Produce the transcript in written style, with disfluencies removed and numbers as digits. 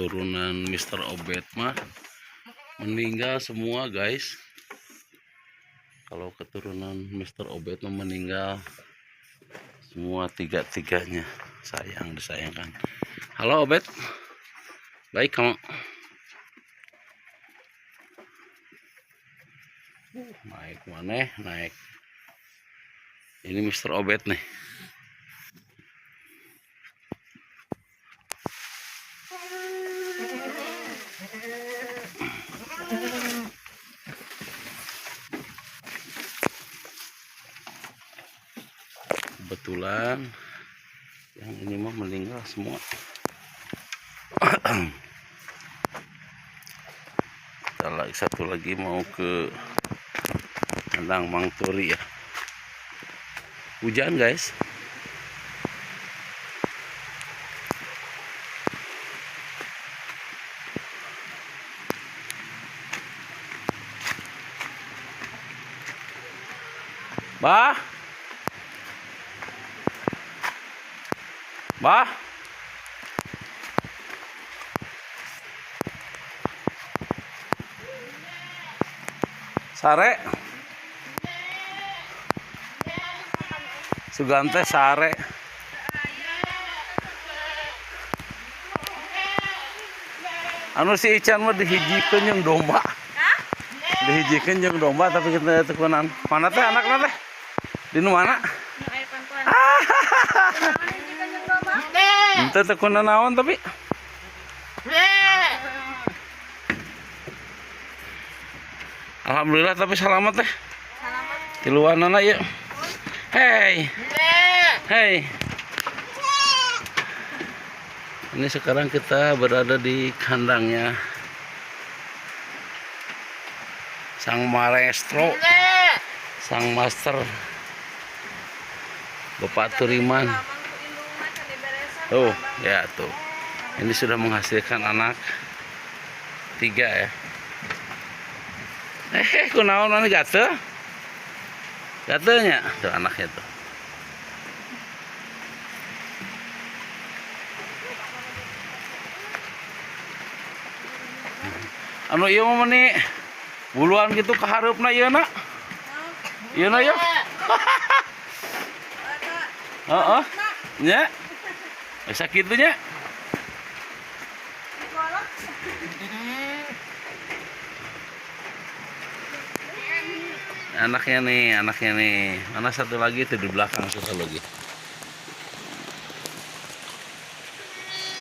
Keturunan Mr. Obet mah meninggal semua, guys. Kalau keturunan Mr. Obet mah meninggal semua tiga-tiganya. Sayang, disayangkan. Halo Obet. Baik kamu. Naik mana? Naik. Ini Mr. Obet nih. Kebetulan yang ini mah meninggal semua. Kita lagi satu lagi mau ke kandang Mang Turi ya. Hujan, guys. Bah. Bah. Sare. Sugante sare. Anu si Ican mah dihijikeun jeung domba. Dihijikeun jeung domba tapi kita tekunan. Mana teh anakna teh? Di nu mana? Ente tekunan naon tapi? Alhamdulillah tapi selamat teh. Selamat. Tiluanana ieu. Hey. Hey. Ini sekarang kita berada di kandangnya sang maestro, sang master, Bapak Turiman. Tuh, ya tuh. Ini sudah menghasilkan anak 3 ya. Kunaon mana gatel? Gatelnya tuh anaknya tuh. Anu ieu mah meni buluan gitu ka hareupna ieu na. Ieu na ya. Heeh. Nya. Bisa kitu nya. Anaknya nih, anaknya nih. Mana satu lagi itu di belakang satu lagi.